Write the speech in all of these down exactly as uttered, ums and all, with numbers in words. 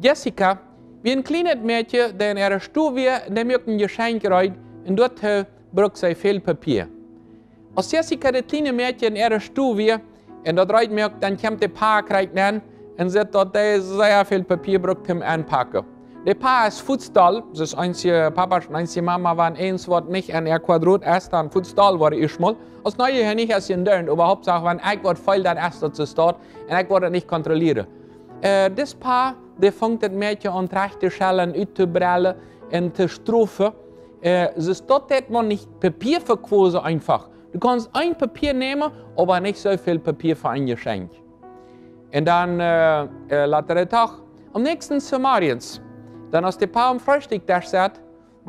Jessica wia een kjlienet Mäakje, dee en äare Stow wia, un dee muak een Jeschenkj reed, un doatoo brukt see väl Papia. Aus Jessica, daut kjliene Mäakje, en äare Stow wia un daut reed muak, dan kjemt de Pa krakjt nenn un sajcht, daut dee sea väl Papia brukt toom enpaken. De Pa es fuats doll, soo aus eenje Papasch un eenje Mamasch, wan eent waut nich en äa Quadrot es, dan fuats doll woaren ieeschtmol. Aus nä, hia nich, aus je doont, oba Hauptsach, wan ekj waut feel, dan es daut soo, staut, un ekj woa daut nich kontrollieren. Äh, dis Pa, dee fangt daut Mäakje aun trajcht to schellen, uttobrellen un to strofen. Äh, soo es daut, daut maun nich Papia vekoasen eenfach. Du kaust een Papia nämen, oba nich soo väl Papia fa een Jeschenkj. Un dan, äh, äh, lat hee daut doch. Aum näakjsten Morjes, dan aus de Pa aum Freestikjdesch sett,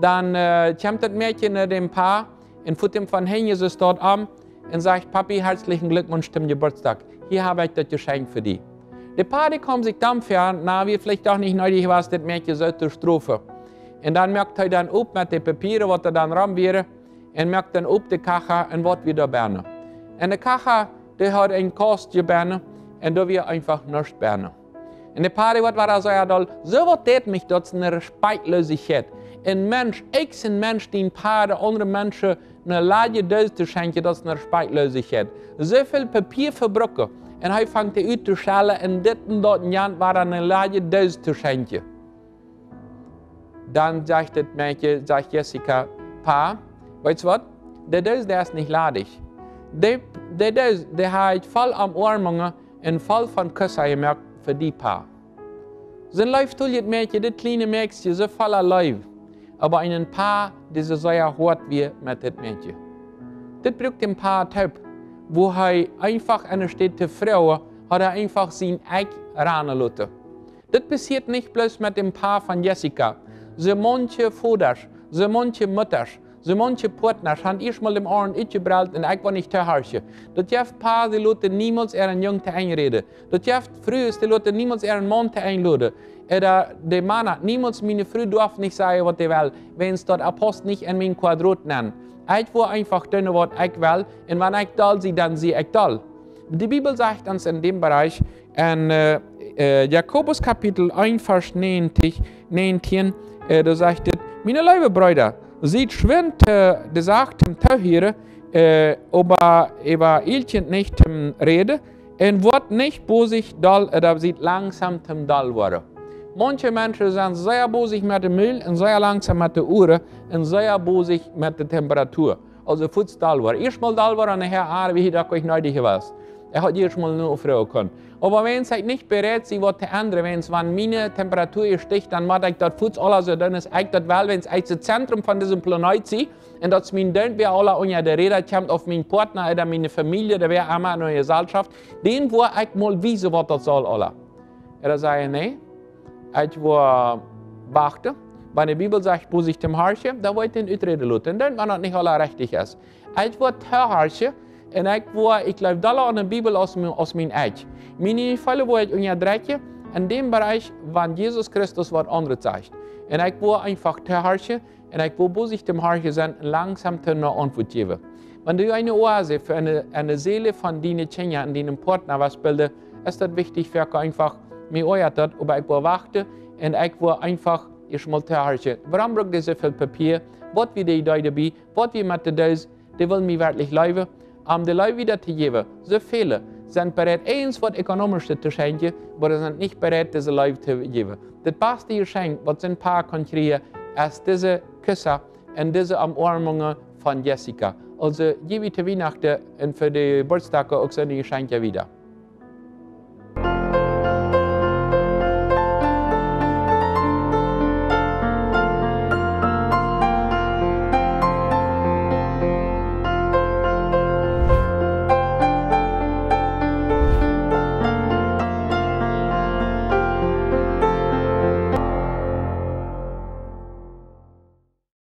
dan, äh, kjemt daut Mäakje no däm Pa un foot am von hinjen soo staut aun un sajcht: "Papi, hartlichen Glückwunsch toom Jeburtsdach. Hia hab ekj daut Jeschenkj fa die." De Pa, dee kjeem sikj dan ver, na, wia veleicht doch nich needich jewast, daut Mäakje soo to strofen. Un dan moakt hee dan op met de Papieren, waut doa dan rom wieren, un moakt dan op de Kacha un waut wia doa bennen. Un de Kacha, dee haud een Kaustje bennen, un doa wia eenfach nuscht bennen. Un de Pa, dee woat wada soo, jo, doll, soo waut deit mie daut, ne Respekjloosichkjeit. Een Mensch, ekj sie een Mensch, dee Pa de aundre Menschen ne ladje Dos to schenkjen, daut es ne Respekjloosichkjeit. Soo väl Papia vebruken. Un hee fangt aun to schellen un dit un daut un jant, wada ne ladje Dos to schenkjen. Dan sajcht daut Mäakje, sajcht Jessica: "Pa, weetst waut? De Dos, dee es nich ladich. De, de Dos, dee hab ekj voll Omoarmungen un voll von Kussen jemoakt fa die, Pa." Sien leeftoljet Mäakje, daut kjliene Mäakje, soo voll Leew. Oba een Pa, dee soo sea hoat wia met dit Mäakje. Dit brukt een Pa Tiet, wua hee eenfach enne Städ to froagen, haud hee eenfach sien Ekj rannen loten. Dit passieet nich bloos met däm Pa von Jessica. Soo maunkje Vodasch, soo maunkje Muttasch, soo maunkje Poatnasch han ieeschtmol däm aundren utjebrellt un ekj woa nich tohorchen. Daut jeft Pas, dee loten niemols äaren Jung to Enj räden. Daut jeft Frues, dee loten niemols äaren Maun to Enj loden. Ooda de Mana, niemols: "Miene Fru darf nich sajen, waut see well, wiels daut paust nich en mien Quadrot nenn. Ekj woa eenfach doonen, waut ekj well, un wan ekj doll sie, dan sie ekj doll." De Bibel sajcht ons en däm Bereich, en, äh, äh, Jakobus Kapitel eent, Varsch näajentieen, näajentieen, äh, doa sajcht et: "Miene leewe Breeda, siet schwind, äh, de Sach toom Tohieren, äh, oba, oba iejelt junt nich toom Räden, un woat nich bosich doll, ooda siet langsom toom doll woaren." Maunkje Menschen sent sea bosich met de Mul un sea langsom met de Uaren un sea bosich met de Temperatua. Aulsoo fuaz doll woaren. Ieeschtmol doll woaren, un nohäa, ah, woo daut nich needich wia. Ekj haud ieeschtmol no froagen kunnen. Oba wan ekj nich bereit sie, waut to endren, wan, wan miene Temperatua sticht, dan mott ekj daut fuaz aules soo doonen, aus ekj daut well, wan ekj daut Zentrum von disen Planet sie, un daut mien Denkj wada aula unja de Räda kjemt, auf mien Partner ooda miene Famielje, ooda wäa emma enne Jeselschoft, dan woa ekj mol wiesen, waut daut saul, aula. Ooda säd hee: "Nä, ekj woa wachten." Wan de Bibel sajcht, bosich toom horchen, dan woa ekj dän uträden loten. Un dan, wan daut nich aula rajcht es. Ekj woa tohorchen, un ekj woa, ekj jleew dolla aun de Bibel aus mien, aus mien Ekj. Miene Jefeelen woa ekj unjadrekjen, en däm Bereich, wan Jesus Christus waut aundret sajcht. Un ekj woa eenfach tohorchen, un ekj woa bosich toom horchen sennen un langsom toom ne Auntwuat jäwen. Wan du eene Oase fa eene, eene Seel von diene Kjinja un dienen Partner west bilden, es daut wichtich, fa ekj eenfach, mie oajat daut, oba ekj woa wachten un ekj woa eenfach ieeschtmol tohorchen. Wuarom brukt dee soo väl Papia? Waut wia de Idee doabie? Waut wia met de Dos? Dee wellen mie werkjlich leewen, om de Leew wieda to jäwen. Soo väle sent bereit, eent waut Ekonomischet to schenkjen, oba dee sent nich bereit, dise Leew to jäwen. Daut baste Jeschenkj, waut een Pa kaun kjrieen, es dise Kussen un dise Omoarmungen von Jessica. Aulsoo, jäw to Wienachten un fa de Jeburtsdach uk soone Jeschenkja wieda.